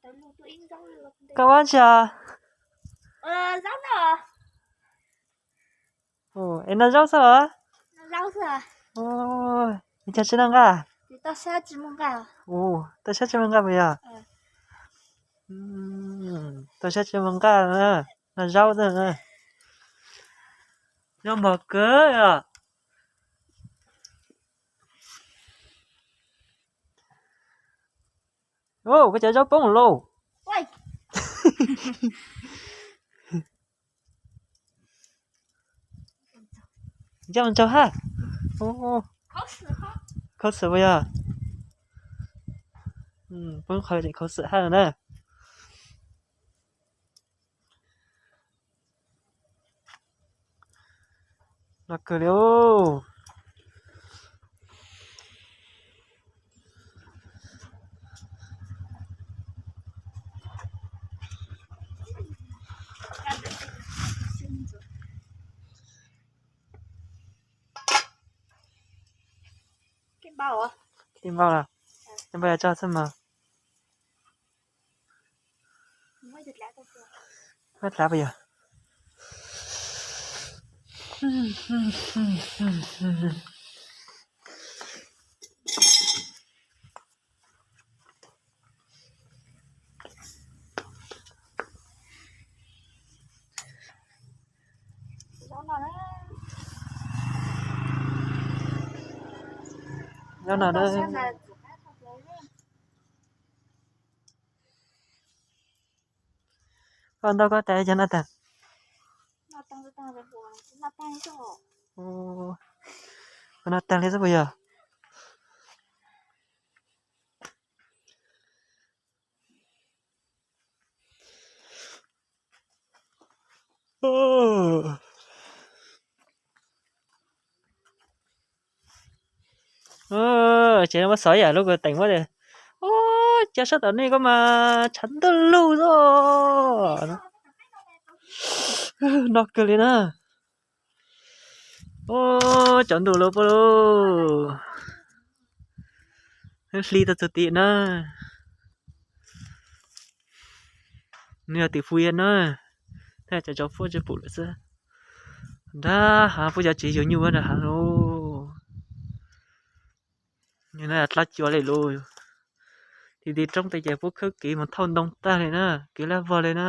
Koj ua dab tsi os? Es noj zaub xwb los? Cas tsis noj nqaj? Tuaj saib tsis muaj nqaj puas yog? Tuaj saib tsis muaj nqaj, noj zaub xwb. Nyob mog kawg os. Koj cov zaub poob lauj. Coj mus tsau hab. Khaub xwm puas yog? Poob qhov tseem khaub xwm hab na. No kawg li. Kij npau los, kij npau yog tso xwb mas. Muab dlav puas yog? Zaub no na. Koj ntau koj tais cov no tag. Koj no tag li xwb puas yog? Ces muab xov yam lub kws teem muab tias, ub, cov sab tom nej koj mas tshav ntuj lug xwb. No kawg li na. Ub, cov ntuj lug puab lug hli tau txug tim na. Nws yog tim Fuj Yaj na, tab cov tsov fuab tsis pum lawm xwb. Nrag hav puab cov tsev yug nyuj nrag hav lauj. Dlab cuav li lauj. Tim tim roob tes ces puab khawb kev mus thauj ntoo tag li na, kev laj vog li na.